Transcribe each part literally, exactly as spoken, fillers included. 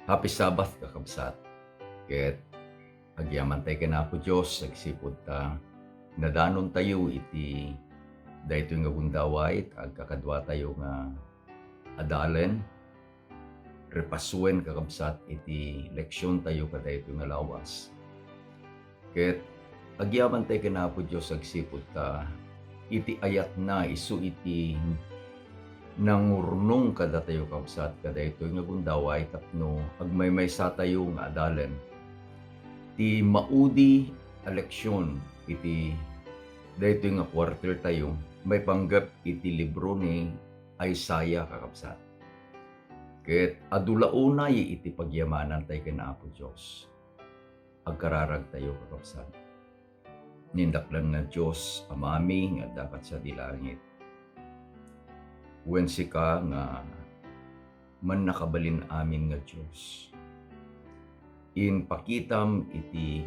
Happy Sabbath, kakabsat. Ket agyamantay ken Apo Dios agsipud ta nadanontayo iti daytoy nga gundaway, agkakaduatayo nga adalen, repasuen, kakabsat, iti leksiontayo kadaytoy nga lawas. Ket agyamantay ken Apo Dios agsipud ta iti ayatna isu iti nangurnong kadatayo, kabsat, kadaytoy nga gundaway tapno agmaymaysatayo nga adalen ti maudi a leksion iti daytoy nga quarter tayo maipanggep iti libro ni Isaiah, kakabsat. Ket adu la unay iti pagyamanantay ken Apo Dios. Agkararagtayo, kakabsat. Nindaklan nga Dios, Amami nga adda kad sadi langit, wen sika nga mannakabalin amin nga Dios, impakitam iti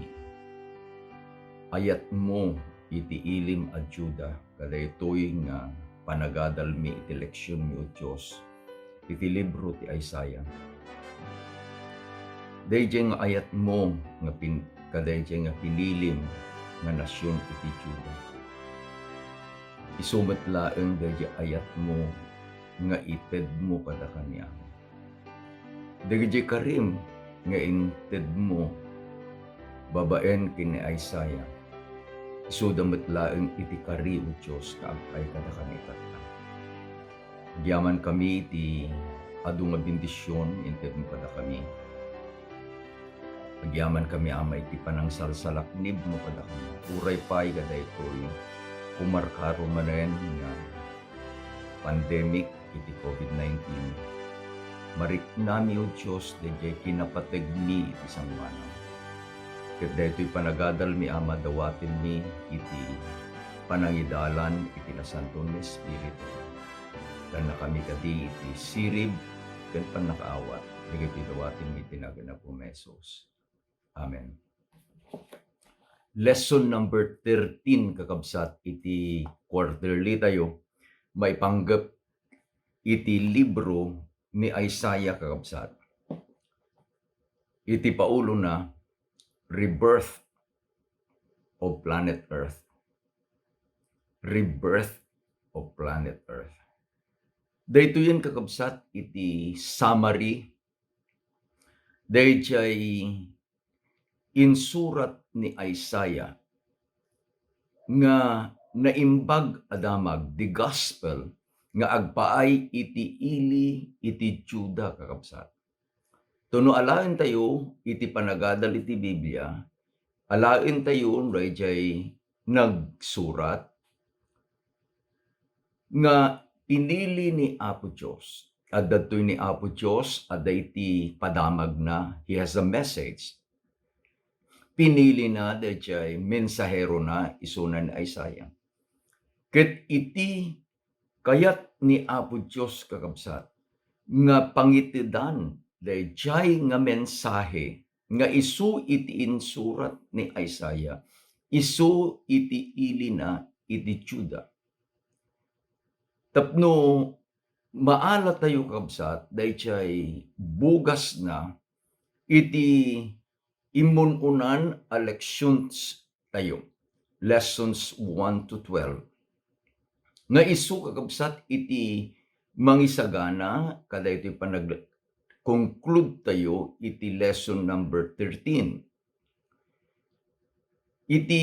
ayatmo iti ilim a Juda kadaytoy nga panagadalmi iti leksionmi, O Dios, iti libro ti Isaiah. Daydiay nga ayatmo nga pin-, kadaydiay nga pinilim nga nasion iti Juda. Isu met laeng daydiay ayatmo nga itedmo kadakami amin. Dagiti karim nga intedmo babaen ken ni Isaiah, isuda met laeng iti kari, O Dios, nga agpay kadakami tatta. Agyamankami iti adu nga bendision intedmo kadakami. Agyamankami, Ama, iti panangsalsalaknibmo kadakami. Uray pay kadaytoy, kumarkaro manen nga pandemic iti covid nineteen. Mariknami, O Dios, daydiay kinapategmi iti sangoanam. Ket daytoy panagadalmi, Ama, dawatenmi iti panangidalan iti Nasanto nga Espiritu. Kannakami kadi iti sirib ken pannakaawat. Dagitoy dawatenmi iti nagan ni Apo Jesus. Amen. Lesson number thirteen, kakabsat, iti quarterly tayo, maipanggep iti libro ni Isaiah, kakabsat. Iti paulona, Rebirth of Planet Earth. Rebirth of Planet Earth. Daytoyen, kakabsat, iti summary daydiay insurat ni Isaiah nga Naimbag a Damag, the Gospel, nga agpaay iti ili iti Juda, kakabsat. Tapno alaentayo iti panagadal iti Biblia, alaentayo no daydiay nagsurat nga pinili ni Apo Dios. Adda daytoy ni Apo Dios, adda iti padamagna, he has a message. Pinilina daydiay mensaherona, isuna ni Isaiah. Ket iti kayat ni Apo Dios, kakabsat, nga pangitedan daydiay nga mensahe nga isu iti insurat ni Isaiah, isu iti ilina iti Juda. Tapno maalatayo, kabsat, daydiay bugasna iti immun-unan a lections tayo, lessons one to twelve. Nga isu, kakabsat, iti mangisagana kadaytoy panag-conclude tayo iti lesson number thirteen. Iti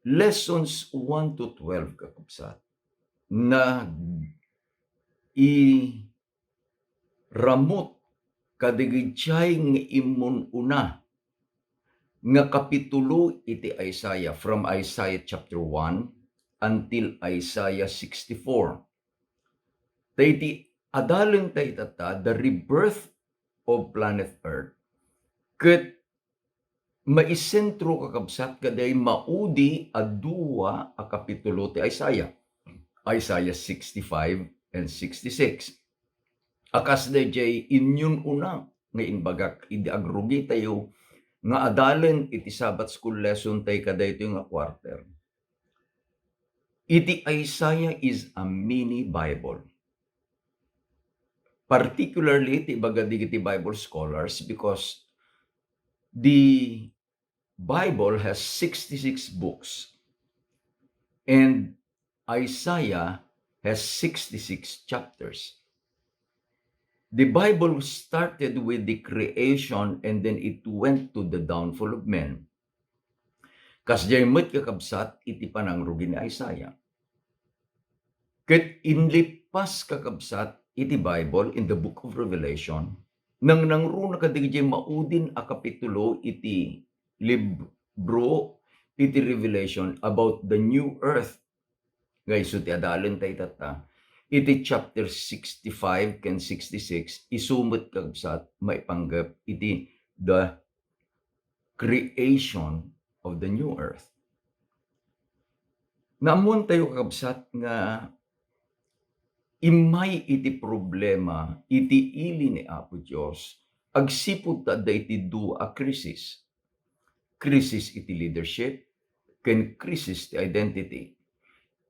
lessons one to twelve, kakabsat, nag-, i-, ramut kadagiti nga immun-una nga kapitulo iti Isaiah, from Isaiah chapter one until Isaiah sixty-four. Ta iti adalentayo tatta, the rebirth of planet Earth, ket maisentro, kakabsat, kadaydiay maudi a dua a kapitulo ti Isaiah, Isaiah sixty-five and sixty-six. A kas daydiay inyun-una nga imbagak idi agrugitayo nga adalen iti Sabbath school lesson tayo kadaytoy nga quarter. Iti Isaiah is a mini Bible. particularly ti ibaga dagiti Bible scholars, because the Bible has sixty-six books and Isaiah has sixty-six chapters. The Bible started with the creation and then it went to the downfall of men. Kasdiay met, kakabsat, iti panangrugi ni Isaiah. Ket inlippas, kakabsat, iti Bible in the book of Revelation, nangnangruna kadagiti maudin a kapitulo iti libro iti Revelation about the new earth. Nga isu ti adalenta itatta. Iti chapter sixty-five ken sixty-six, isu met, kakabsat, maipanggep iti the creation of the new earth. Naammoantayo, kakabsat, nga immay iti problema iti ili ni Apo Dios agsipud ta adda iti dua a krisis. Krisis iti leadership ken krisis ti identity.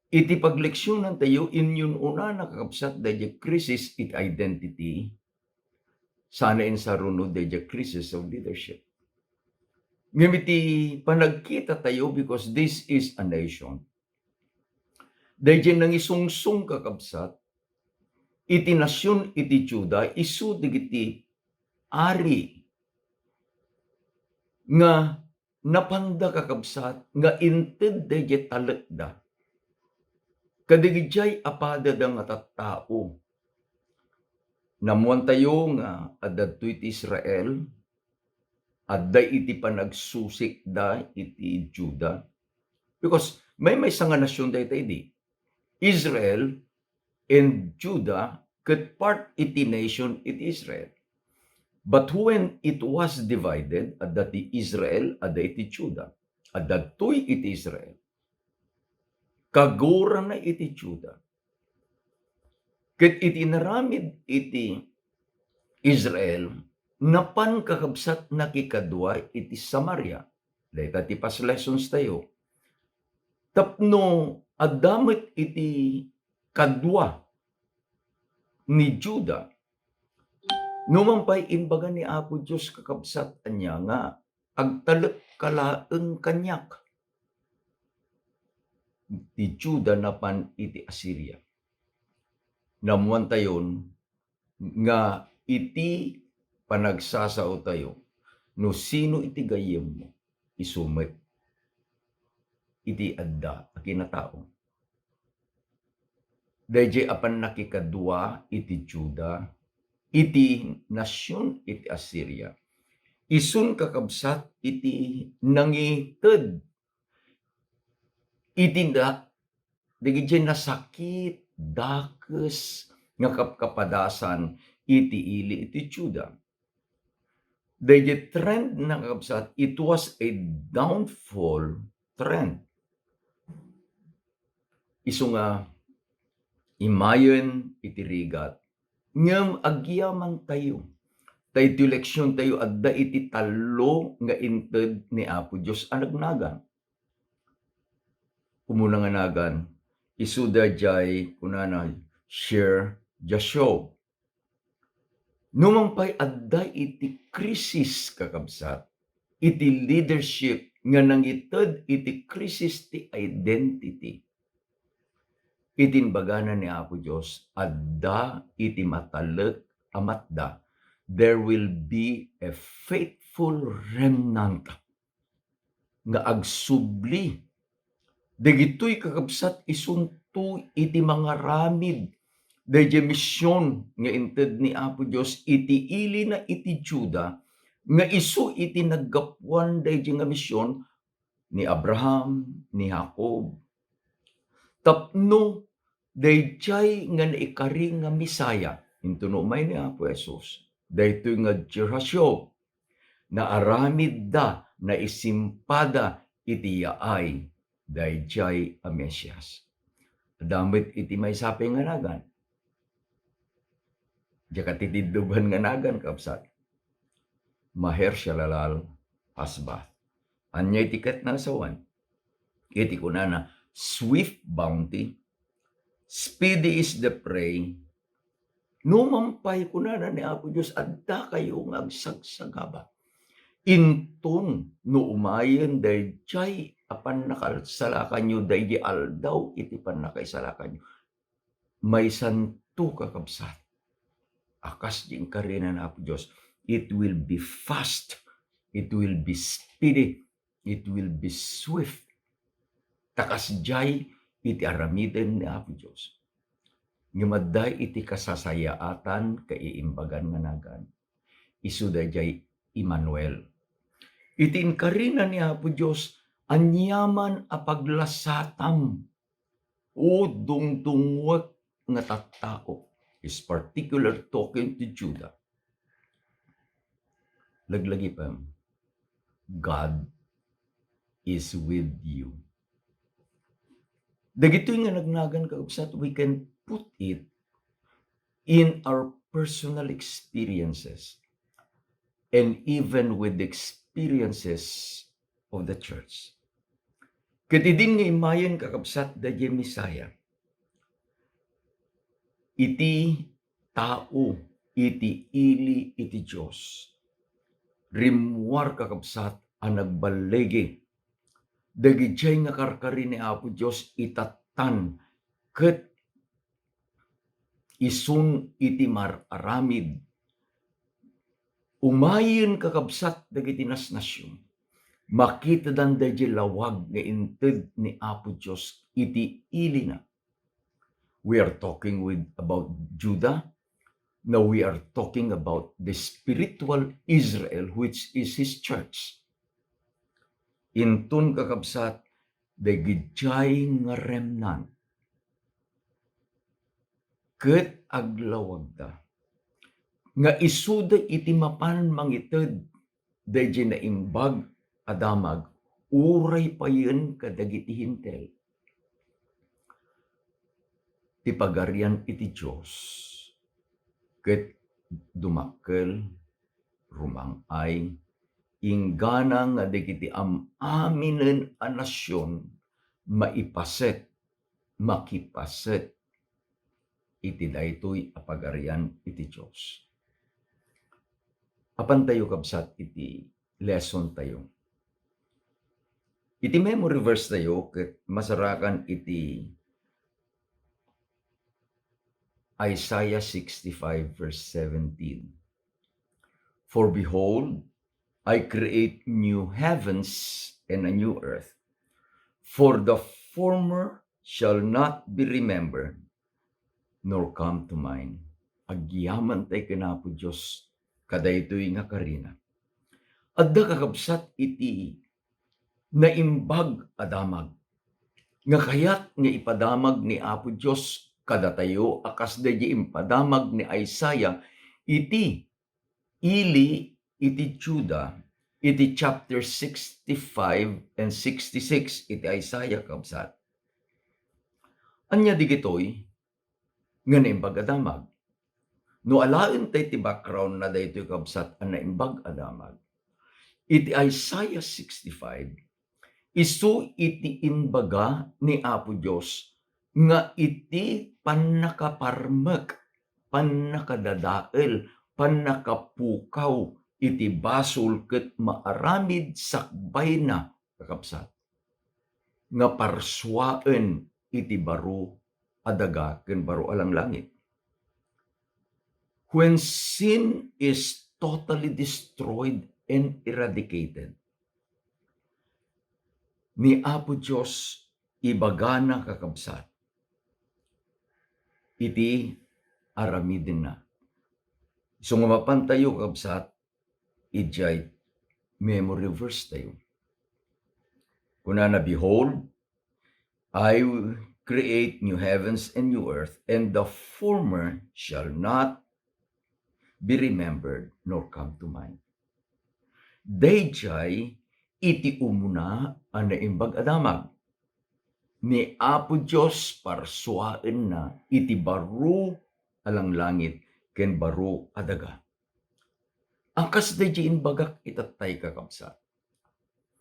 Iti pagleksionantayo, inyun-unana, kakabsat, daydiay krisis iti identity, sana insaruno daydiay crisis of leadership. Ngem iti panagkitatayo, because this is a nation, daydiay nangisungsong, kakabsat, iti nasion iti Juda, isu dagiti ari nga napanda, kakabsat, nga inted daydiay talekda kadagijay a padada nga tattao. Naammoantayo nga adda ditoy ti Israel, adda iti panagsusikda iti Juda. Because maymaysa nga nasion dayta idi. Israel and Juda ket part iti nation iti Israel. But when it was divided, adda ti Israel, adda iti Juda. Adda ditoy iti Israel. Kagurana iti Juda. Ket iti inaramid iti Israel, napan, kakabsat, nakikadua iti Samaria. Dayta ti past lessons tayo. Tapno adda met iti kadua ni Juda. Numan pay, imbaga ni Apo Dios, kakabsat, ania nga agtalekka laeng kaniak. Ti Juda napan iti Asiria. Naammoantayon nga iti panagsasaotayo, no sino iti gayyemmo, isu met iti adda a kinatao. Daydiay a pannakikadua iti Juda, iti nasion iti Asiria, isun, kakabsat, iti nangited iti na-, dagiti nasakit, dakes nga kapkapadasan iti ili iti Juda. Daydiay trend, kakabsat, it was a downfall trend. Isu nga, imayen iti rigat, ngem agyamantayo. Ta iti leksiontayo, adda iti tallo nga inted ni Apo Dios a nagnagan. Umuna nga nagan, isu daydiay kunana, Shear Jashub. Numan pay adda iti krisis, kakabsat, iti leadership nga nangited iti krisis ti identity. Iti imbagana ni Apo Dios, adda iti matalek a matda, there will be a faithful remnant nga agsubli. Dagitoy, kakabsat, isunto iti mangaramid daydiay mision nga inted ni Apo Dios iti ilina iti Juda, nga isu iti naggapuan daydiay nga mision ni Abraham, ni Jacob. Tapno daydiay nga naikari nga Messiah, inton umay ni Apo Jesus, daytoy nga Jehoshua, naaramidda, naisimpada iti yaay daydiay a Mesias. Adda met iti maysa pay nga nagan. Diak ti tiddogan nga nagan, kabsat. Maher Shalal Hasbath. Ania iti ket nga asawan? Iti kunana, swift bounty, speedy is the prey, Numan pay, kunana ni Apo Dios, addakayo nga agsagsagaba. Inton no umayen daydiay a pannakasalakanyo, daydi aldaw iti pannakaisalakanyo, maysanto, kakabsat, a kas di inkarina ni Apo Dios, it will be fast, it will be speedy, it will be swift. Ta kasdiay iti aramiden ni Apo Dios. Ngem adda iti kasasayaatan, kaiimbagan nga nagan. Isu daydiay Emmanuel. Iti inkarina ni Apo Dios, aniaman a paglasatam, o dungdungngoek nga tattao, is particular talking to Judah. Laglagipem, God is with you. Dagitoy nga nagnagan, kakabsat, we can put it in our personal experiences and even with the experiences of the church. Ket idin nga immayen, kakabsat, daydiay Messiah, iti tao, iti ili iti Dios. Rimmuar, kakabsat, a nagballigi dagidiay nga karkari ni Apo Dios itattan ket isun iti mar-aramid. Umayen, kakabsat, dagiti nasnasion, makitadan daydiay lawag nga inted ni Apo Dios iti ilina. We are talking with, about Judah. Now we are talking about the spiritual Israel, which is his church. Inton, kakabsat, dagiti nga remnant ket aglawagda nga isuda iti mapan mangited daydiay naimbag a damag, uray payen kadagiti Hentil. Ti Pagarian iti Dios ket dumakkel, rumang-ay, inggana nga dagiti am-aminen a nasion maipaset, makipaset iti daytoy a Pagarian iti Dios. Apantayo, kabsat, iti lesson tayo. Iti memory verse tayo ket masarakan iti Isaiah sixty-five verse seventeen. "For behold, I create new heavens and a new earth, for the former shall not be remembered, nor come to mind." Agyaman tay ken Apo Dios kadaytoy nga karina. Adda, kakabsat, iti naimbag a damag nga kayat nga ipadamag ni Apo Dios kadatayo a kas daydi impadamag ni Isaiah iti ili iti Juda, iti chapter sixty-five and sixty-six iti Isaiah, kabsat. Ania digitoy nga naimbag a damag? No alaen tay ti background na daytoy, kabsat, a naimbag a damag, iti Isaiah sixty-five, isu iti imbaga ni Apo Dios nga iti pannakaparmek, pannakadadael, pannakapukaw iti basol ket maaramid sakbayna, kakabsat, nga parsuaen iti baro a daga ken baro a langlangit. When sin is totally destroyed and eradicated, ni Apo Dios ibagana, kakabsat, iti aramidenna. Isu nga mapan tayo, kakabsat, idiay memory verse tayo. Kunana, "Behold, I will create new heavens and new earth, and the former shall not be remembered nor come to mind." Daydiay iti umuna a naimbag a damag. Ni Apo Dios parsuaenna iti baro a langlangit ken baro a daga. Ankas daydi imbagak itattay, kakabsat,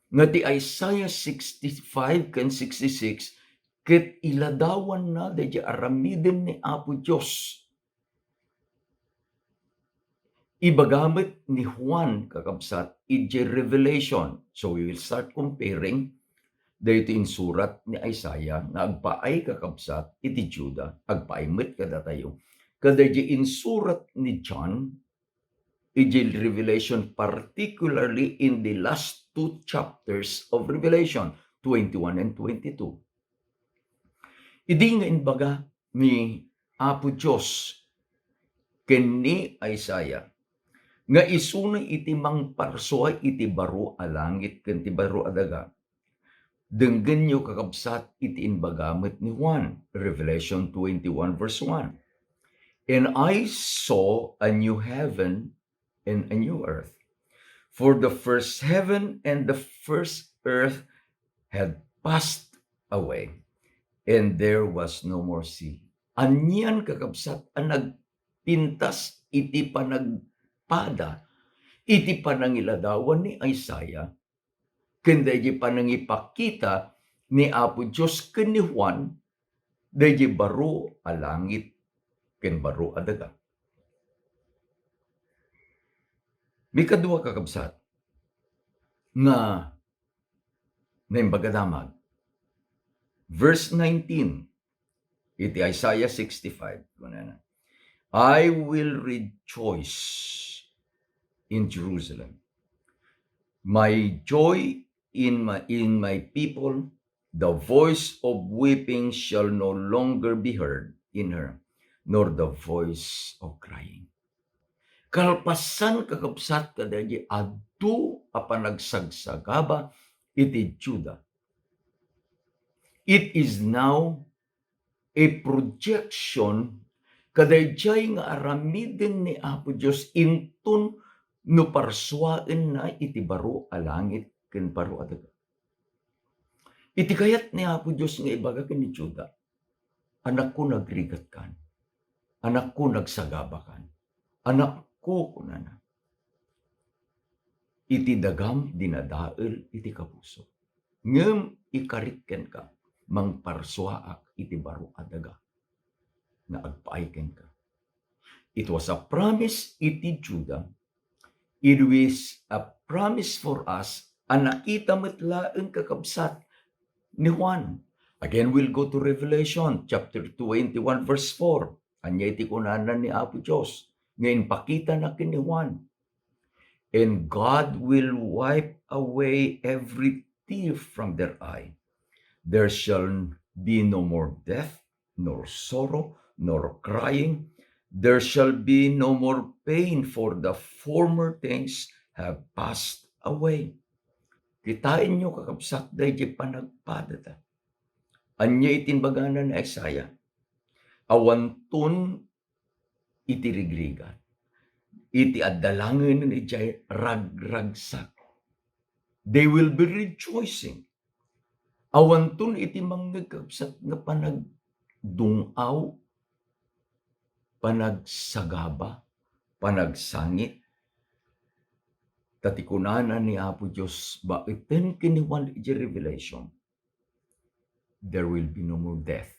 nga ti Isaiah sixty-five ken sixty-six ket iladawanna daydi aramiden ni Apo Dios. Ibaga met ni Juan, kakabsat, idiay Revelation. So we will start comparing daytoy insurat ni Isaiah nga agpaay, kakabsat, iti Juda, agpaay met kadatayo, kadaydiay insurat ni John idiay Revelation, particularly in the last two chapters of Revelation, twenty-one and twenty-two. Idi nga imbaga ni Apo Dios ken ni Isaiah nga isuna iti mangparsua iti baro a langit ken ti baro a daga. Denggenyo, kakabsat, iti imbaga met ni Juan, Revelation twenty-one, verse one. "And I saw a new heaven and a new earth. For the first heaven and the first earth had passed away, and there was no more sea." Anian, kakabsat, a nagpintas iti panagpada, iti panangiladawan ni Isaiah, ken daydiay panangipakita ni Apo Dios ken ni Juan, daydiay baro a langit ken baro a daga. Mikadua, kakabsat, nga naimbag a damag. Verse nineteen, iti Isaiah sixty-five, kunana, "I will rejoice in Jerusalem. My joy in my, in my people, the voice of weeping shall no longer be heard in her, nor the voice of crying." Kalpasan, kakabsat, kadaydi adu a panagsagsagaba iti Juda. It is now a projection kadaydiay nga aramiden ni Apo Dios inton no parsuaenna iti baro a langit ken baro a daga. Iti kayat ni Apo Dios nga ibaga ken ni Juda, "Anakko, nagrigatkan. Anakko, nagsagabakan. Anakko," kunana, "iti dagam dinadael iti kapuso. Ngem ikarit kenka, mangparsuaak iti baro a daga nga agpaay kenka." It was a promise iti Juda. It was a promise for us a nakita met laeng, kakabsat, ni Juan. Again, we'll go to Revelation chapter twenty-one, verse four. Ania iti kunana ni Apo Dios nga impakitana ken ni Juan? "And God will wipe away every tear from their eye. There shall be no more death, nor sorrow, nor crying. There shall be no more pain, for the former things have passed away." Kitaenyo, kakabsat, daydiay panagpadata. Ania iti imbagana ni Isaiah? Awanton iti rigrigat, iti adda langenen idiay ragragsak. They will be rejoicing. Awanton iti mangngeg, kakabsat, nga panagdung-aw, panagsagaba, panagsangit. Ta ti kunana ni Apo Dios baeten ken ni Juan iti Revelation, "There will be no more death.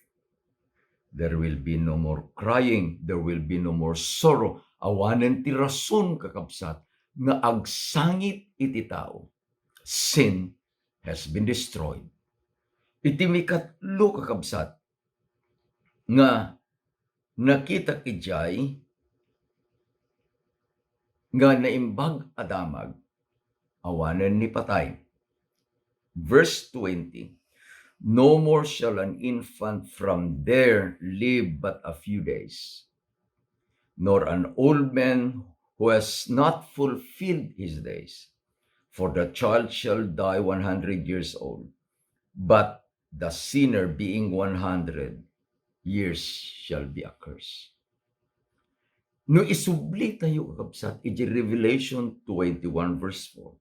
There will be no more crying. There will be no more sorrow." Awanen ti rason, kakabsat, nga agsangit iti tao. Sin has been destroyed. Iti mikatlo, kakabsat, nga nakitak idiay nga naimbag a damag, awanen ni patay. Verse twenty, "No more shall an infant from there live but a few days, nor an old man who has not fulfilled his days. For the child shall die one hundred years old, but the sinner being one hundred years shall be accursed." No isublitayo, kakabsat, iti Revelation twenty-one verse four,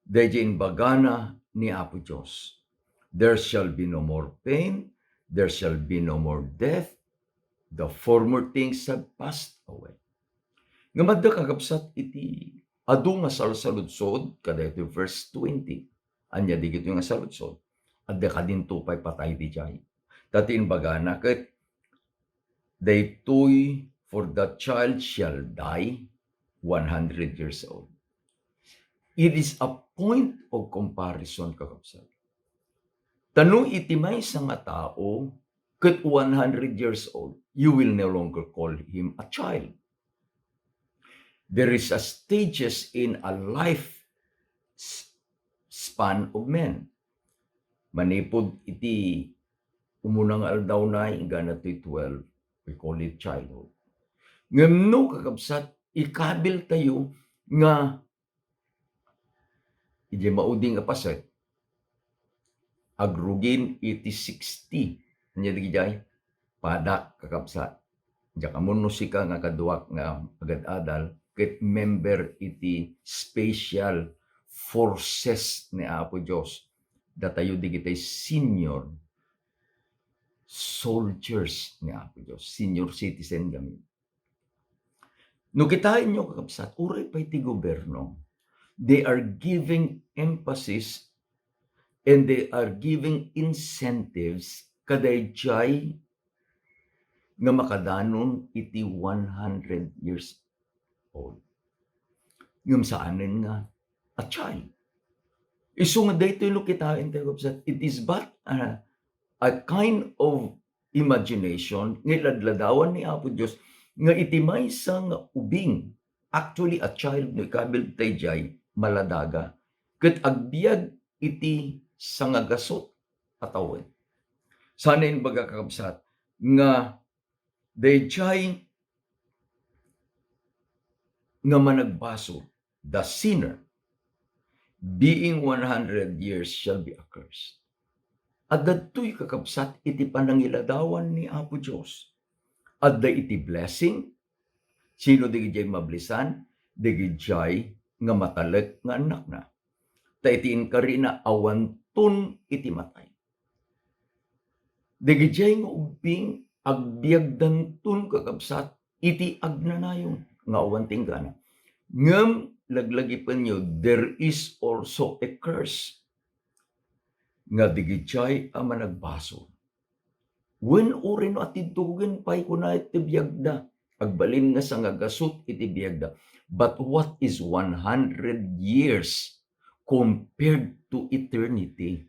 daydiay imbagana ni Apo Dios, "There shall be no more pain, there shall be no more death, the former things have passed away." Ngem adda, kakabsat, iti adu nga salsaludsod kadaytoy verse twenty. Ania dagitoy nga saludsod? Adda kadinto pay patay idiay? Ta ti imbagana ket daytoy, "For the child shall die one hundred years old. It is a point of comparison, kakabsat. Ta no iti maysa nga tao ket one hundred years old, you will no longer call him a child. There is a stages in a life s-, span of men. Manipud iti umuna nga aldawna, inggana toy twelve, we call it childhood. Ngem no, kakabsat, ikabil tayo nga idiay maudi nga paset, agrugin iti sixty. Ania dagijay? Padak, kakabsat. Diak ammo no sika nga kaduak nga agad-adal, ket member iti special forces ni Apo Dios. Datayo digitay senior soldiers ni Apo Dios, senior citizen kami. No kitaenyo, kakabsat, uray pay ti gobyerno, they are giving emphasis and they are giving incentives kadaydiay nga makadanon iti one hundred years old. Ngem saanen nga a child. Isu nga daytoy no kitaen tayo, kabsat, it is but a, a kind of imagination nga iladladawan ni Apo Dios nga iti maysa nga ubing, actually a child no ikabil daydiay, maladaga ket agbiag iti sangagasut a tawen. Saan imbaga, kakabsat, nga daydiay nga managbasol, the sinner, being one hundred years shall be accursed. Adda daytoy, kakabsat, iti panangiladawan ni Apo Dios. Adda iti blessing. Sino dagijay mablisan? Dagijay nga matalek nga annakna. Ta iti inkarina, awanton iti matay. Dagijay nga ubbing, agbiagdanton, kakabsat, iti agnanayon nga awan ti inggana. Ngem laglagipenyo, there is also a curse nga dagijay a managbasol. Wen, uray no atidtugen pay, kuna, iti biagda, agbalin nga sangagasut iti biagda. But what is one hundred years compared to eternity?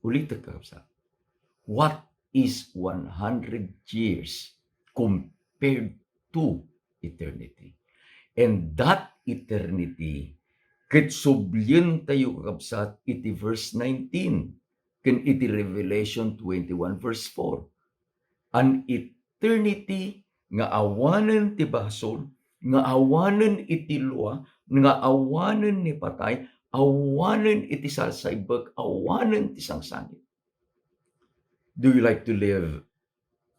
Ulitek, kakabsat. What is one hundred years compared to eternity? And that eternity, ket sublien tayo, kakabsat, iti verse nineteen, ken iti Revelation twenty-one, verse four. An eternity nga awanen ti basol, nga awanen iti lua, nga awanen ni patay, awanen iti salsaibek, awanen ti sangsangit. Do you like to live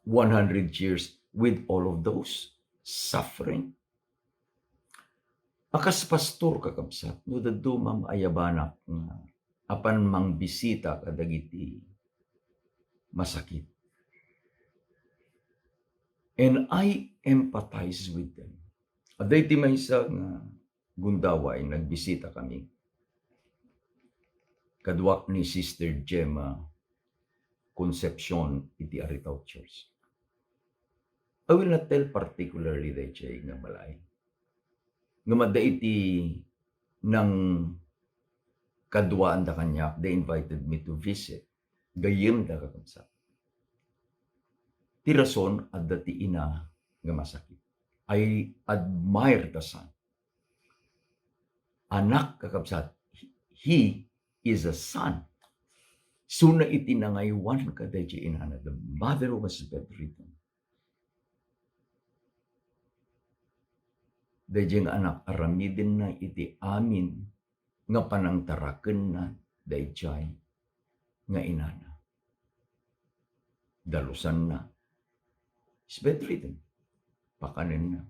one hundred years with all of those suffering? A kas pastor, kakabsat, no dadduma, ayabanak nga apan mangbisita kadagiti masakit. And I empathize with them. Adda iti maysa nga gundaway, nagbisita kami. Kaduak ni Sister Gemma Concepcion iti Aritao Church. I will not tell particularly dayjay nga balay. Ngem adda iti nangkaduaanda kaniak, they invited me to visit. Gayyemda, kakabsat. Ti rason, adda ti ina nga masakit. I admire the son. Anak, kakabsat, he is a son. Isuna iti nangaywan kadayjay inana, the mother was bedridden. Dayjay nga anak, aramidenna iti amin nga panangtarakenna dayjay nga inana. Dalusanna. He's bedridden. Pakanenna.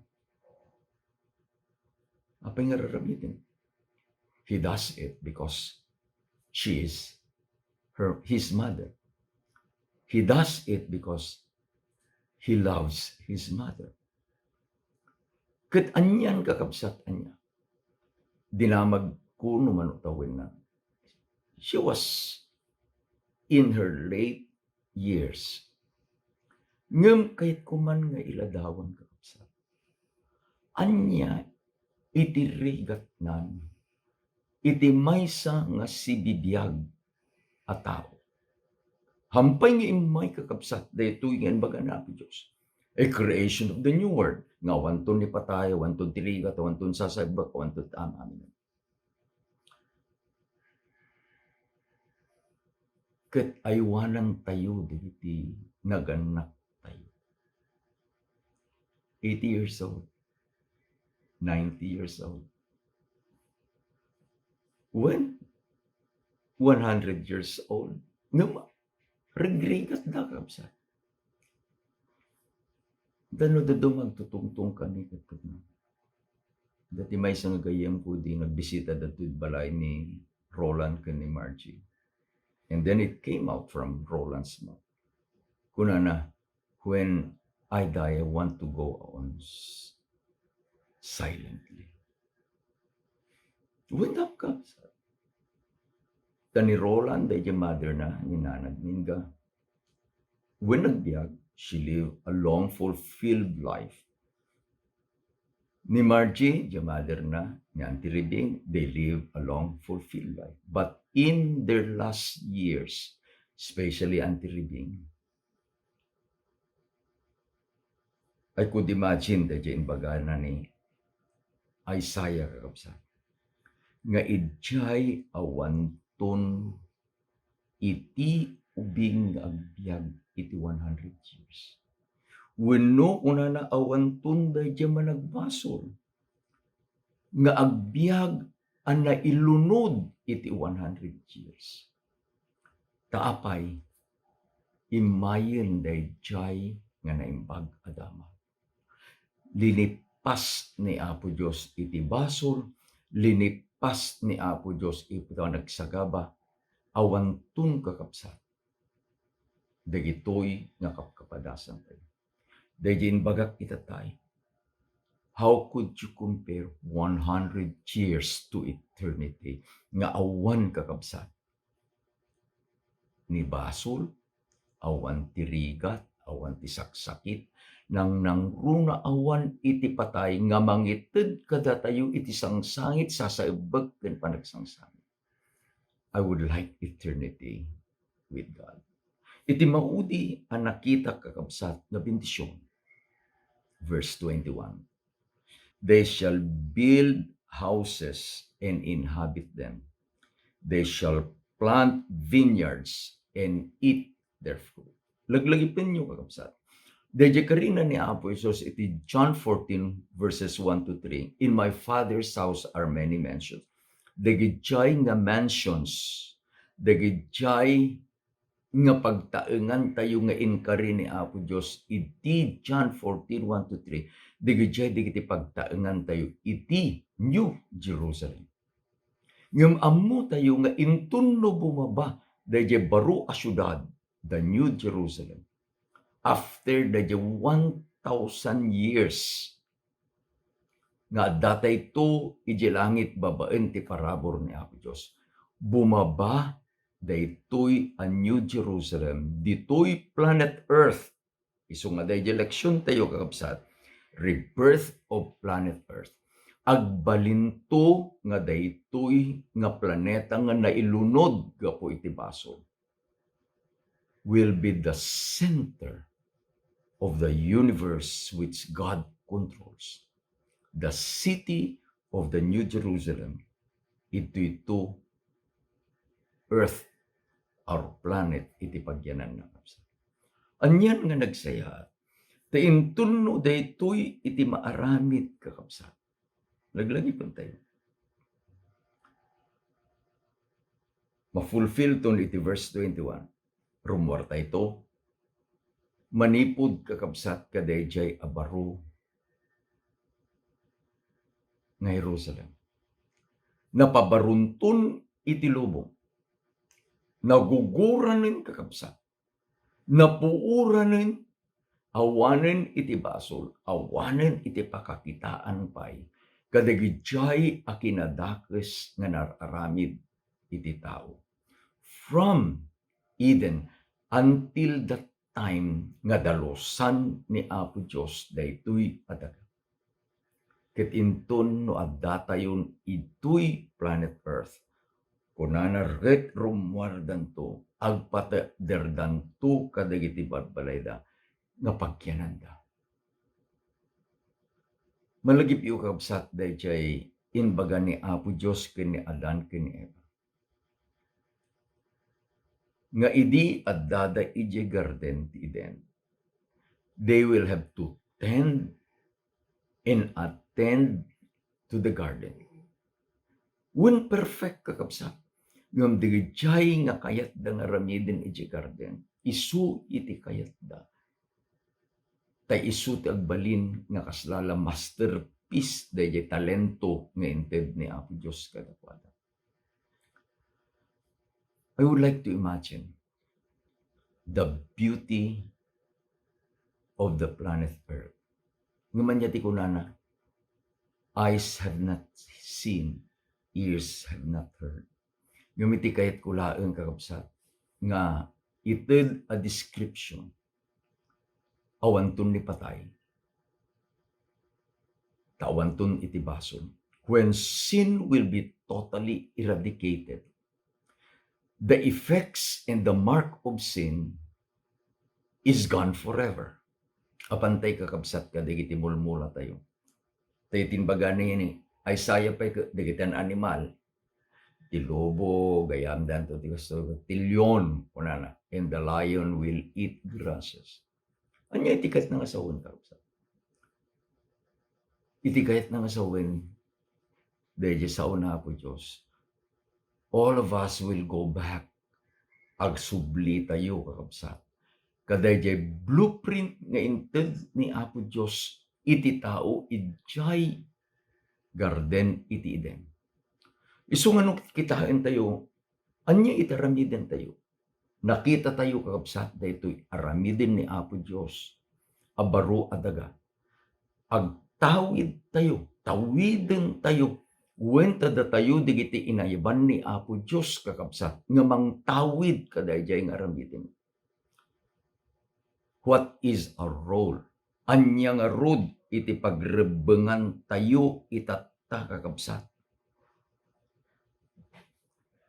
Apay nga raramiden? He does it because she is her, his mother. He does it because he loves his mother. Ket anian, kakabsat, ania? Dinamag ko no mano tawenna. She was in her late years. Ngem kayatko man nga iladawan, kakabsat. Ania iti rigatnan iti maysa nga sibibiag a tao? Hampay nga immay, kakabsat, daytoy nga imbaga ni Apo Dios, a creation of the new world, nga awanton ni patay, awanton ti rigat, awanton sasaibek, awanton ti amin. Ket aywanantayo dagiti nagannaktayo. Eighty years old, ninety years old. When one hundred years old, ngem rigrigatda, kabsat. Dano daduma agtutungtong kami ket kami. Dati maysa nga gayyemko idi nagbisita ditoy balay ni Roland ken ni Margie. And then it came out from Roland's mouth. Kunana, "When I die, I want to go on s-, silently." When that comes, ta ni Roland, daydi mother na, ni nanag ningga, when nagbiag, she lived a long, fulfilled life. Ni Margie, the mother na, ni Auntie Ribing, they live a long, fulfilled life. But in their last years, especially Auntie Ribing, I could imagine daydi imbagana ni Isaiah, kakabsat, nga idiay awanton iti ubing nga agbiag iti one hundred years. Wenno kunana, awanton daydi managbasol nga agbiag a nailunod iti one hundred years. Ta apay, immayen daydiay nga naimbag a damag. Linippas ni Apo Dios iti basol, linippas ni Apo Dios iti panagsagaba, awanton, kakabsat, dagitoy nga kapkapadasantayo. Daydi imbagak ita tay, how could you compare one hundred years to eternity nga awan, kakabsat, ni basol, awan ti rigat, awan ti saksakit, nangnangruna awan iti patay nga mangited kadatayo iti sangsangit, sasaebbek ken panagsangsangi. I would like eternity with God. Iti maudi a nakitak, kakabsat, nga bendision, verse twenty-one, "They shall build houses and inhabit them. They shall plant vineyards and eat their fruit." Laglagipenyo, kakabsat. Daydiay karina ni Apo Jesus iti John fourteen, verses one to three, "In my Father's house are many mansions." Dagidiay nga mansions, dagidiay nga pagtaengantayo nga inkari ni Apo Dios iti John fourteen, one to three, dagidiay dagiti pagtaengantayo iti New Jerusalem. Ngem ammotayo nga inton no bumaba daydiay baro a siudad, the New Jerusalem, after daydiay one thousand years nga addatayto idiay langit babaen ti parabur ni Apo Dios, bumaba daytoy a New Jerusalem ditoy planet Earth. Isu nga daydiay leksiontayo, kakabsat, rebirth of planet Earth. Agbalinto nga daytoy nga planeta nga nailunod gapu iti basol will be the center of the universe which God controls. The city of the New Jerusalem, itoyto earth or planet iti pagyananna, kabsat. Anian nga nagsayaat? Ta inton no daytoy iti maaramid, kakabsat, laglagipentayo. Mafulfillton iti verse twenty-one. Rummuartayto manipud, kakabsat, kadaydiay a baro nga Jerusalem. Napabaronton iti lubong. Nagugoranen, kakabsat. Napuoranen, awanen iti basol, awanen iti pakakitaan pay kadagidiay a kinadakes nga nararamid iti tao. From Eden until that time nga dalusan ni Apo Dios daytoy a daga. Ket inton no addatayon itoy planet Earth, kunana, ket rummuardanto, agpaterderdanto kadagiti balbalayda nga pagkiananda. Malagipyo, kakabsat, dayjay imbaga ni Apo Dios ken ni Adan ken ni Eva, nga idi addada idiay garden ti Eden, they will have to tend and attend to the garden. Wen perfect, kakabsat, ngem dagijay nga kayatda nga aramiden idiay garden, isu iti kayatda. Ta isu ti agbalin nga kasla la masterpiece dayjay talento nga inted ni Apo Dios kadakuada. I would like to imagine the beauty of the planet Earth. Ngem ania ti kunana, "Eyes have not seen, ears have not heard." Ngem iti kayatko laeng, kakabsat, nga ited a description, awanton ni patay, ta awanton iti basol. When sin will be totally eradicated, the effects and the mark of sin is gone forever. Apantay, kakabsat, kadagiti mulmulatayo. Tay timbaga ni Isaiah pay, dagiti animal, ti lobo, gayamdanto ti kasto, ti leon, kunana, "And the lion will eat grasses." Ania iti kayatna nga sawen, kakabsat? Iti kayatna nga sawen, dayjay sao ni Apo Dios, all of us will go back. Agsublitayo, kakabsat, kadayjay blueprint nga inted ni Apo Dios iti tao idiay garden iti Eden. Isu nga no kitaentayo, ania iti aramidentayo? Nakitatayo, kakabsat, daytoy aramiden ni Apo Dios a baro a daga. Agtawidtayo, tawidentayo, wen ta datayo dagiti inayaban ni Apo Dios, kakabsat, nga mangtawid kadayjay nga aramiden. What is our role? Ania ngarud iti pagrebbengantayo itatta, kakabsat?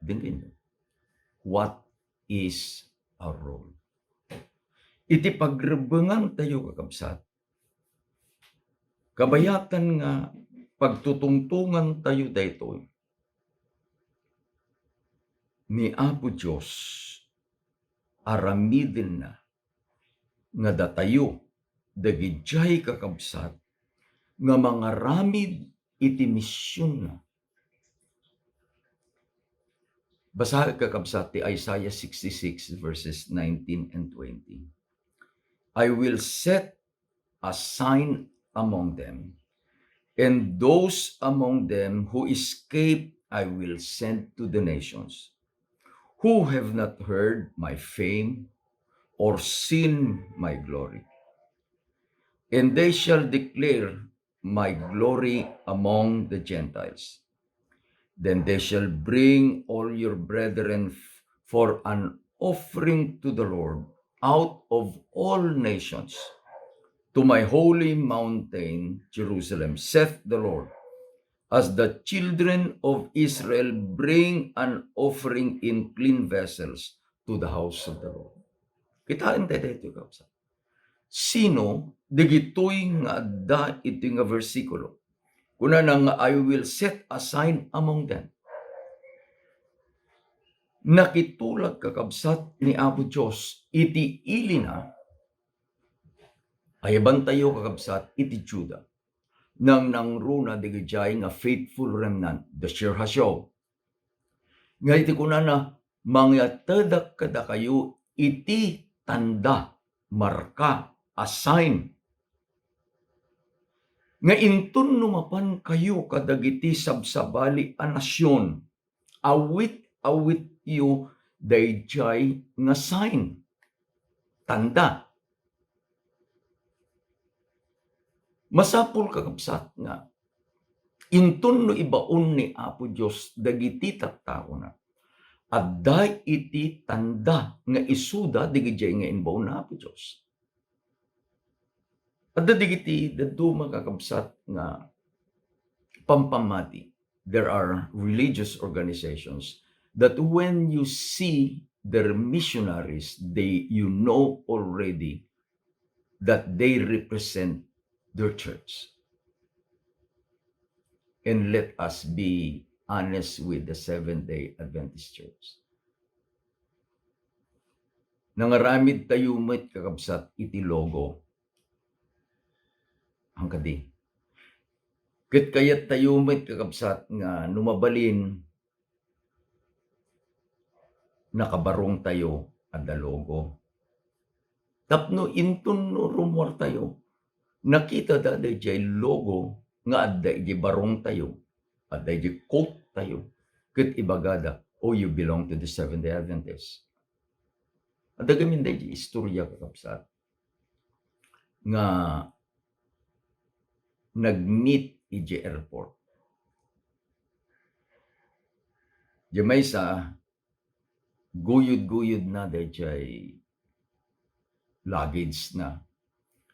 Denggen, what is our role? Iti pagrebbengantayo, kakabsat, kabayatan nga pagtutungtongantayo daytoy, ni Apo Dios, aramidenna nga datayo dagidiay kakabsat nga mangaramid iti misionna. Basaek, kakabsat, ti Isaiah sixty-six verses nineteen and twenty. "I will set a sign among them, and those among them who escape I will send to the nations, who have not heard my fame or seen my glory. And they shall declare my glory among the Gentiles. Then they shall bring all your brethren f-, for an offering to the Lord out of all nations, to my holy mountain Jerusalem, saith the Lord, as the children of Israel bring an offering in clean vessels to the house of the Lord." Kitaen tayo daytoy, kakabsat. Sino dagitoy nga adda iti nga bersikulo? Kunana nga, "I will set a sign among them." Nakitulag, kakabsat, ni Apo Dios iti ilina, ayabantayo, kakabsat, iti Juda. Nangnangruna dagidiay nga faithful remnant, the Shir Hasho. Nga iti kunana, "Mangiatedak kadakayo iti tanda, marka, a sign, nga inton no mapankayo kadagiti sabsabali a nasion, awit-awityo daydiay nga sign." Tanda. Masapul, kakabsat, nga inton no ibaon ni Apo Dios dagiti tattaona, adda iti tanda nga isuda dagidiay nga imbaon ni Apo Dios. Adda dagiti dadduma, kakabsat, nga pampammati, there are religious organizations that when you see their missionaries, they, you know already that they represent their church. And let us be honest with the Seventh-day Adventist Church. Nangaramid tayo met, kakabsat, iti logo. Ang kadi. Ket kayat tayo met, kakabsat, nga no mabalin, nakabarong tayo adda logo. Tapno inton no rummuar tayo, nakita da dayjay logo nga adda iti barong tayo, adda iti coat tayo, ket ibagada, "Oh, you belong to the Seventh-day Adventist." Adda gamin dayjay istorya, kakabsat, nga nag-meet iti airport. Diay maysa, guyod-guyod na dayjay luggage na.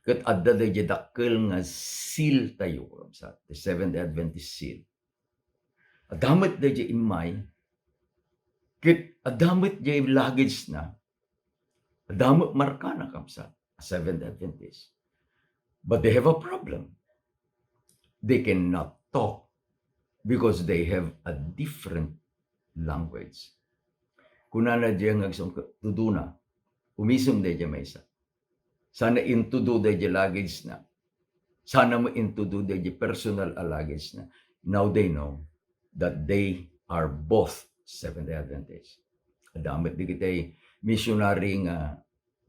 Ket adda dayjay dakkel nga seal tayo, kakabsat, the Seventh-day Adventist seal. Adda met dayjay immay, ket adda met jay luggage na, adda met markana, kabsat, a Seventh Adventist. But they have a problem. They cannot talk because they have a different language. Kunana diay nga agsungkot, tudona, umisem dayjay maysa. Sana intudo dayjay luggage na. Sana mo intudo dayjay personal a luggage na. Now they know that they are both Seventh-day Adventist. Adda met dagiti missionary nga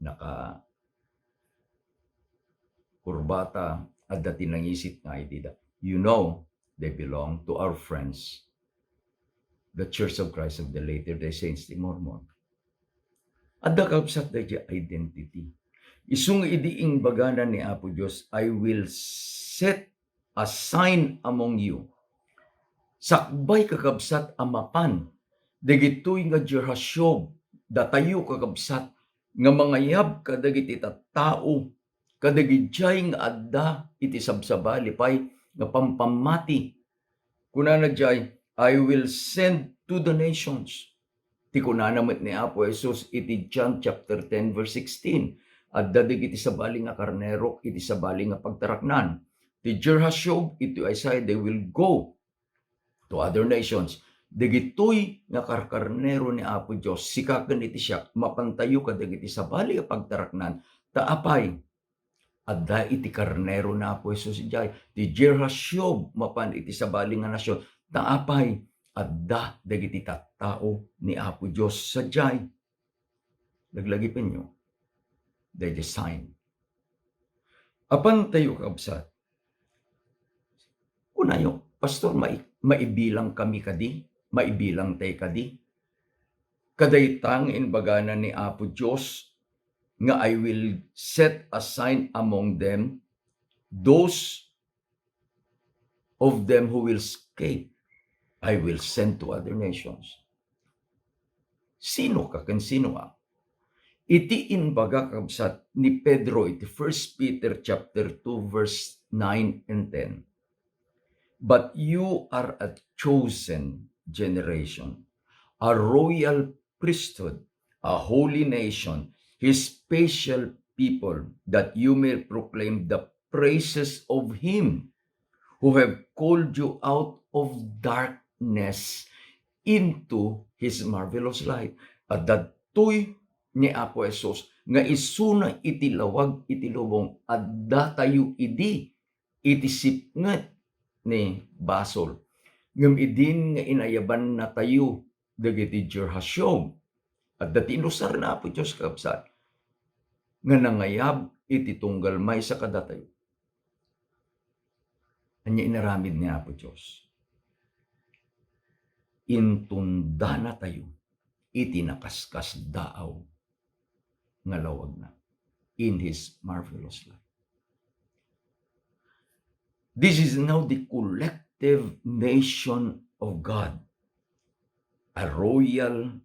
naka-kurbata, adda ti nangisit nga I D da. You know, they belong to our friends, the Church of Christ of the Latter-day Saints ti Mormon. Adda, kabsat, dayjay identity. Isu nga idi imbagana ni Apo Dios, "I will set a sign among you." Sakbay, kakabsat, a mapan dagitoy nga Jehoshua, datayo, kakabsat, nga mangayab kadagiti tattao, kadagidiay nga adda iti sabsabali pay nga pampammati. Kunana diay, "I will send to the nations." Ti kunana met ni Apo Jesus iti John chapter ten, verse sixteen, "Adda dagiti sabali nga karnero iti sabali nga pagtaraknan." Ti Jehoshua, iti Isaiah, "They will go to other nations." Dagitoy nga karkarnero ni Apo Dios, sika ken iti siak, mapantayo kadagiti sabali a pagtaraknan. Ta apay? Adda iti karnero ni Apo Jesus idiay. Ti Jehoshua mapan iti sabali nga nasion. Ta apay? Adda dagiti tattao ni Apo Dios sadiay. Laglagipenyo dayjay sign. Apan tayo, kabsat, kunayo, "Pastor, mai-, maibilang kami kadi? Maibilang tay kadi?" Kadayta nga imbagana ni Apo Dios nga, "I will set a sign among them, those of them who will escape, I will send to other nations." Sino ka ken sino a? Iti imbaga, kabsat, ni Pedro iti First Peter chapter two, verse nine and ten, "But you are a chosen generation, a royal priesthood, a holy nation, his special people, that you may proclaim the praises of him who have called you out of darkness into his marvelous light." Adda daytoy ni Apo Jesus nga isuna iti lawag iti lubong, adda tayo idi iti sipnget ni basol. Ngem idin nga inayabannatayo dagiti Jehoshua, adda ti inusar ni Apo Dios, kabsat, nga nangayab iti tunggal maysa kadatayo. Ania inaramid ni Apo Dios? Intundanatayo iti nakaskasdaaw nga lawagna in his marvelous light. This is now the collective nation of God, a royal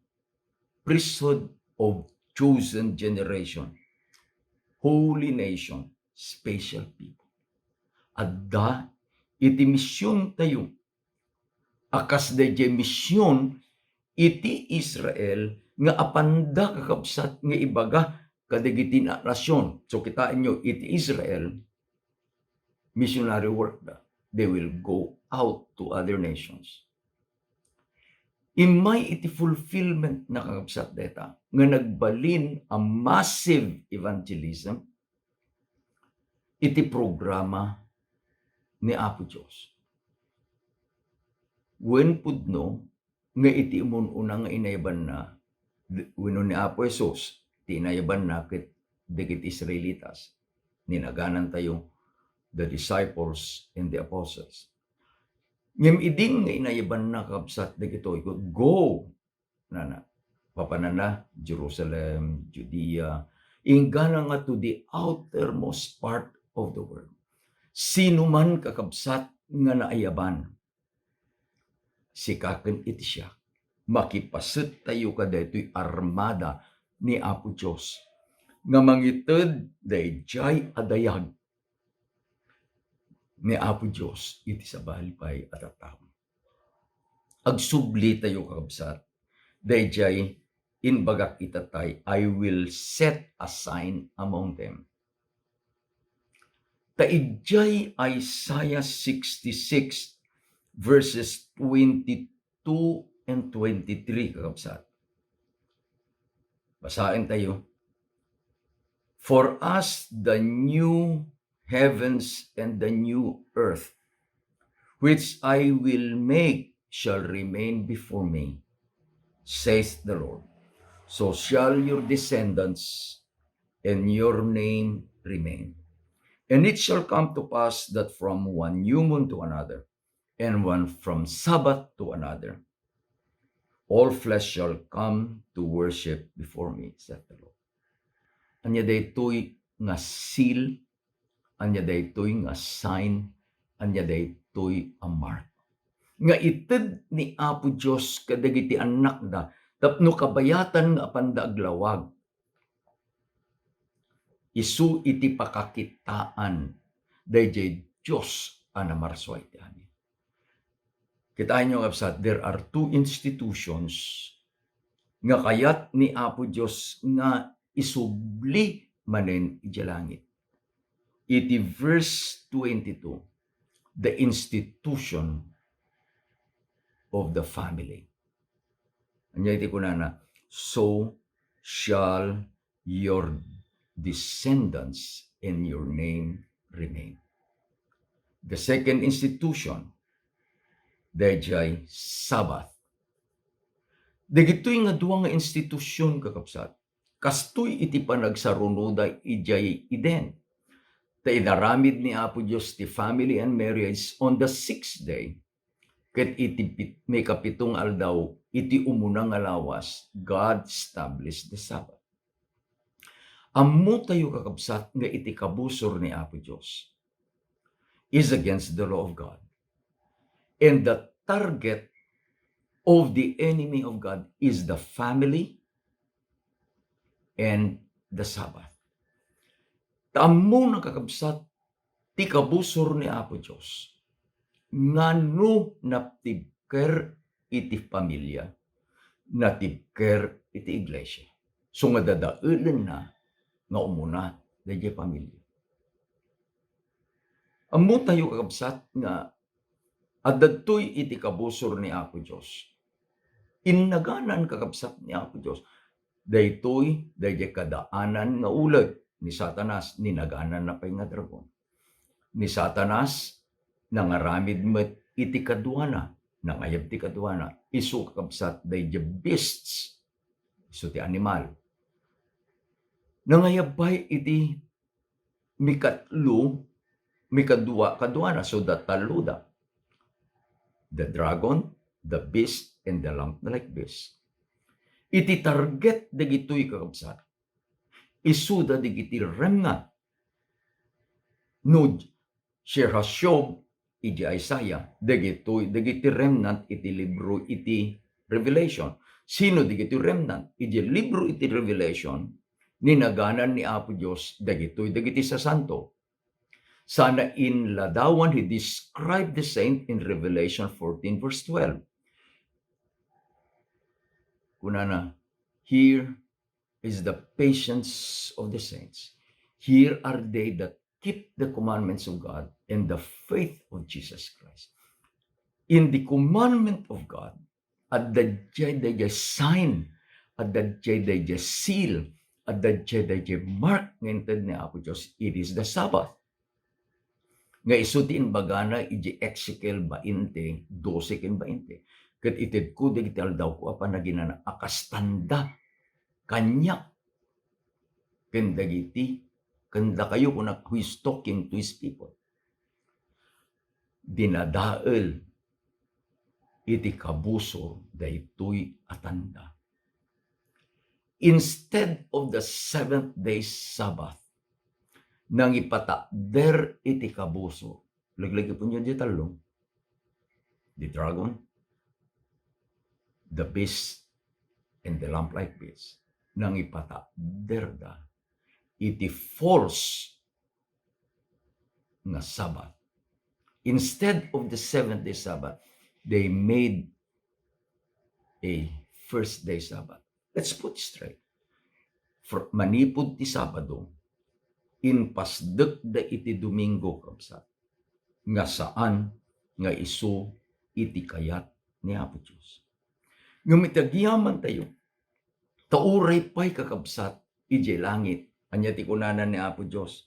priesthood of chosen generation, holy nation, special people. Adda iti misiontayo a kas daydiay mision iti Israel nga apanda, kakabsat, nga ibaga kadagiti na-, nasion. So, kitaenyo, iti Israel, missionary work da. They will go out to other nations. Immay iti fulfillment na, kakabsat, dayta nga nagbalin a massive evangelism iti programa ni Apo Dios. Wen pudno nga iti umun-una nga inayabanna, d-, wenno ni Apo Jesus, ti inayabanna ket dagiti Israelitas, ninaganantayo, the disciples and the apostles. Ngem idin nga inayabanna, kabsat, dagitoy, "Go," nana, papananna, Jerusalem, Judea, inggana nga to the outermost part of the world. Sino man, kakabsat, nga naayaban, sika ken iti siak, makipasettayo kadaytoy armada ni Apo Dios nga mangited daydiay a dayag ni Apo Dios iti sabali pay a tattao. Agsublitayo, kakabsat, daydiay imbagak ita tay, "I will set a sign among them." Ta idiay Isaiah sixty-six, verses twenty-two and twenty-three, kakabsat. Basaentayo. "For as the new heavens and the new earth, which I will make, shall remain before me, saith the Lord, so shall your descendants and your name remain. And it shall come to pass that from one new moon to another, and one from Sabbath to another, all flesh shall come to worship before me," saith the Lord. Ania daytoy nga seal, ania daytoy nga sign, ania daytoy a mark nga ited ni Apo Dios kadagiti annakda tapno kabayatan nga apanda aglawag isu iti pakakitaan daydiay Dios a namarsua iti amin. Kitaenyo, kabsat, there are two institutions nga kayat ni Apo Dios nga isubli manen idiay langit. Iti verse twenty-two, the institution of the family. Ania iti kunana? "So shall your descendants and your name remain." The second institution, daydiay Sabbath. Dagitoy nga dua nga institution, kakabsat, kastoy iti panagsarunoda idiay Eden. Ta inaramid ni Apo Dios ti family and marriage on the sixth day, ket iti pit-, maikapito nga aldaw, iti umuna nga lawas, God established the Sabbath. Ammotayo, kakabsat, nga iti kabusor ni Apo Dios is against the law of God. And the target of the enemy of God is the family and the Sabbath. Ta ammona, kakabsat, ti kabusor ni Apo Dios nga no natibker iti pamilia, natibker iti iglesia. So nga dadaelenna nga umuna daydiay pamilia. Ammotayo, kakabsat, nga adda daytoy iti kabusor ni Apo Dios. Innaganan, kakabsat, ni Apo Dios daytoy, daydiay kadaanan nga uleg ni Satanas, ninagananna pay nga dragon. Ni Satanas, nangaramid met iti kaduana, nangayab ti kaduana, isu, kakabsat, daydiay beasts, isu ti animal. Nangayab pay iti mikatlo, mikadua, kaduana, so, da tallo da. The dragon, the beast, and the lamb-like beast. Iti target dagitoy, kakabsat, isuda dagiti remnant. No, Shear-hashub iti Isaiah, dagitoy, dagiti remnant iti libro iti Revelation. Sino dagitoy remnant? Iti libro iti Revelation, ninaganan ni Apo Dios dagitoy dagiti sasanto. Sana in ladawan, he described the saint in Revelation fourteen verse twelve. Kunana, "Here is the patience of the saints. Here are they that keep the commandments of God and the faith of Jesus Christ." In the commandment of God, adda daydiay sign, adda daydiay seal, adda daydiay mark nga inted ni Apo Dios. It is the Sabbath. Nga isu ti imbagana iti Ezekiel bainte, dose ken bainte. Ket itedko dagiti aldawko a panaginana a kas tanda kaniak ken dagiti, ken dakayo, kuna, who is talking to his people. Dinadael iti kabusor daytoy a tanda. Instead of the seventh day Sabbath, nangipatakder iti kabusor. Laglagipenyo diay tallo. The dragon, the beast, and the lamb-like beast. Nangipatakderda iti false nga Sabbath. Instead of the seventh day Sabbath, they made a first day Sabbath. Let's put it straight. For, manipud ti Sabado, impasdekda iti Domingo, kabsat, nga saan nga isu iti kayat ni Apo Dios. Ngem iti agyamantayo, ta uray pay, kakabsat, idiay langit, ania ti kunana ni Apo Dios?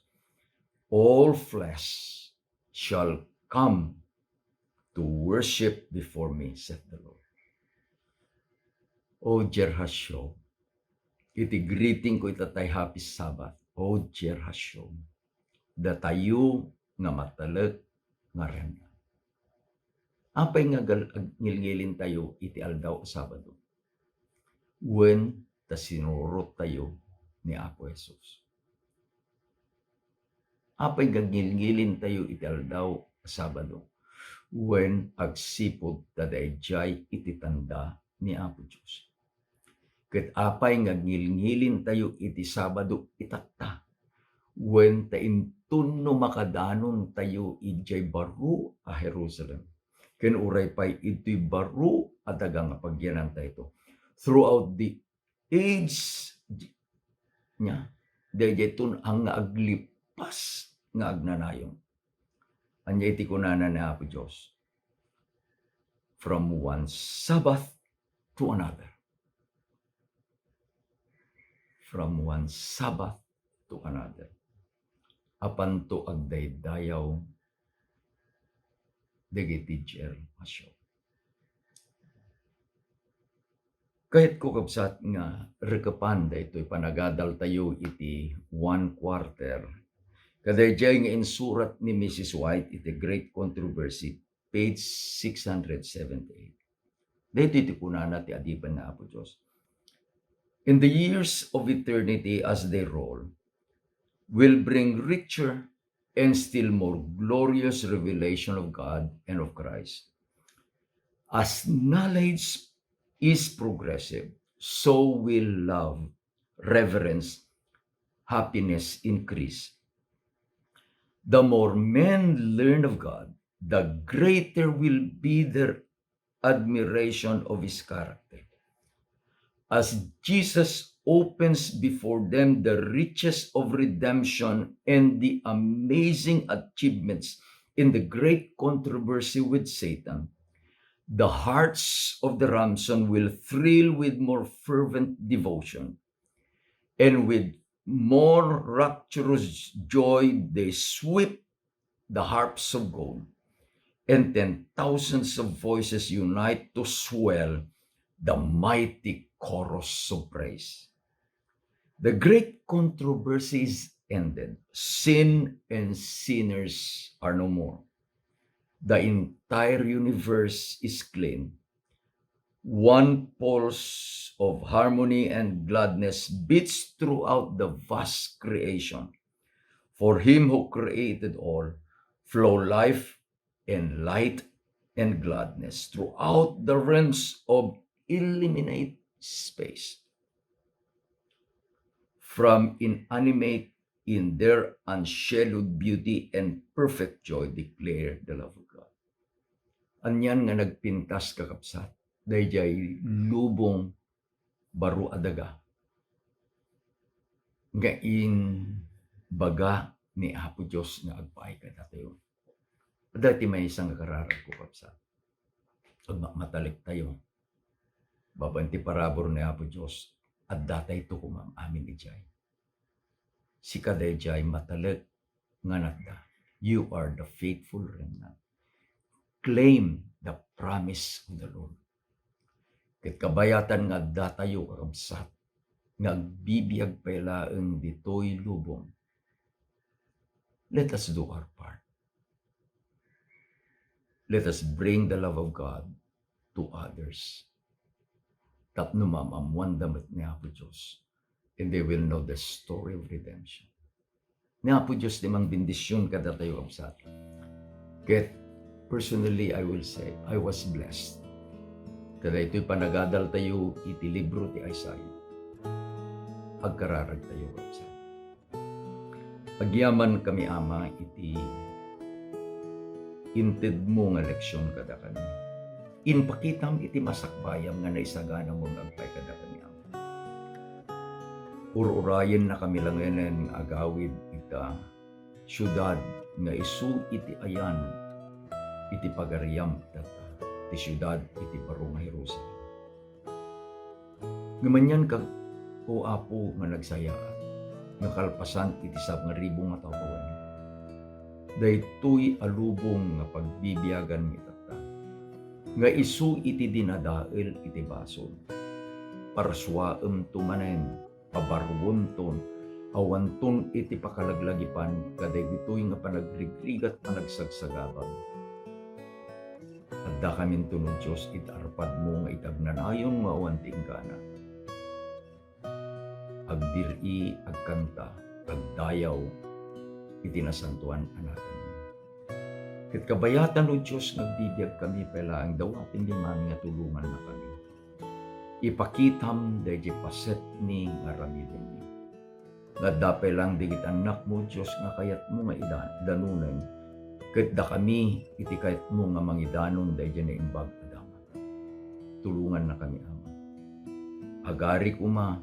"All flesh shall come to worship before me," said the Lord. O dear Hashem, iti greeting ko ita tay Happy Sabbath. O dear Hashem, datayo nga matalek nga renna. Apay nga gal-, ag-, ngilngilintayo iti aldaw a Sabado? Wen ta sinurottayo ni Apo Jesus. Apay nga ngilngilintayo iti aldaw a Sabado? Wen agsipud ta daydiay iti tanda ni Apo Dios. Ket apay nga ngilngilintayo iti Sabado itatta? Wen ta inton no makadanontayo idiay baro a Jerusalem, ken uray pay iti baro a daga nga pagyanantayto, throughout the age, nia, daydiayton nga aglipas nga agnanayon. Ania iti kunana ni Apo Dios? From one Sabbath to another. From one Sabbath to another. Apanto agdaydayaw dagiti Jerusalem. Kayatko, kabsat, nga rekepan daytoy panagadaltayo iti one quarter. Kadaydiay nga insurat ni Missus White iti Great Controversy, page six hundred seventy-eight. Daytoy ti kunana ti adipen nga Apo Dios. "In the years of eternity as they roll, will bring richer and still more glorious revelation of God and of Christ. As knowledge is progressive, so will love, reverence, happiness increase. The more men learn of God, the greater will be their admiration of his character." As Jesus opens before them the riches of redemption and the amazing achievements in the great controversy with Satan, the hearts of the ransom will thrill with more fervent devotion, and with more rapturous joy they sweep the harps of gold, and ten thousands of voices unite to swell the mighty chorus of praise. The great controversy is ended. Sin and sinners are no more. The entire universe is clean. One pulse of harmony and gladness beats throughout the vast creation. For him who created all, flow life and light and gladness throughout the realms of illimitable space. From inanimate in their unshallowed beauty and perfect joy declare the love of God. Anian nga nagpintas, kakabsat, daydiay lubong baro a daga nga imbaga ni Apo Dios nga agpaay kadatayo. Adda ti maysa nga kararag ko, kabsat. Agmatmatalektayo. Babaen ti parabur ni Apo Dios, addatayto koma amin idiay. Sika daydiay matalek nga natda. You are the faithful remnant. Claim the promise of the Lord. Ket kabayatan nga addatayo, kakabsat, nga agbibiag pay laeng ditoy lubong, let us do our part. Let us bring the love of God to others. Tapno maammoanda met ni Apo Dios, and they will know the story of redemption. Ni Apo Dios ti mangbendision kadatayo, kabsat. Ket personally, I will say, I was blessed. Kadaytoy panagadaltayo iti libro ti Isaiah. Agkararagtayo, kabsat. Agyamankami, Ama, iti intedmo nga leksion kadakami. Impakitam iti masakbayam nga naisaganamon nga agpay kadakami, Ama. Ur-urayennakami langenen nga agawid ita siudad nga isu iti ayan iti pagariam itatta, ti siudad iti baro nga Jerusalem. Ngem anianka, O Apo, nga nagsayaat, nga kalpasan iti sangaribu nga tawen, daytoy a lubong nga pagbibiaganmi itatta, nga isu iti dinadael iti basol. Parsuaemto manen, pabaruonton, awanton iti pakalaglagipan kadagitoy nga panagrigrigat a nagsagsagabag. Addakaminto, no Dios, iti arpadmo nga iti agnanayon nga awan ti inggana. Agdir-i, agkanta, agdayaw iti nasantoan a naganmo. Ket kabayatan, no Dios, nga agbibiagkami pay laeng, dawatenmi man nga tulongannakami. Ipakitam daydiay pasetmi nga aramidenmi. Nga adda pay laeng dagiti annakmo, Dios, nga kayatmo nga ida-, danonen, ket dakami iti kayatmo nga mangidanon daydiay naimbag a damag. Tulongannakami, Ama. Agari koma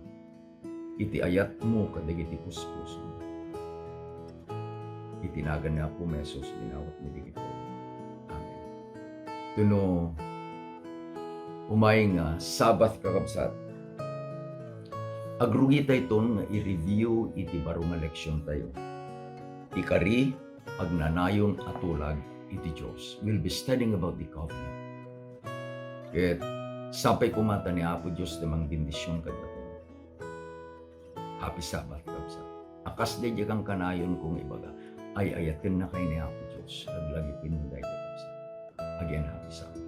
iti ayatmo kadagiti puspusom. Iti nagan ni Apo Jesus, dinawatmi dagitoy. Amen. Tuno umay nga Sabbath, kakabsat, agrugitayton nga i-review iti baro nga leksiontayo. Ikari, agnanayon a tulag iti Dios. We'll be studying about the covenant. Ket sapay koma ta ni Apo Dios ti mangbendision kadatayo. Happy Sabbath, kabsat. A kas daydiay kankanayon ko nga ibaga, ay-ayatennakay ni Apo Dios, laglagipem daydiay, kabsat. Again, happy Sabbath.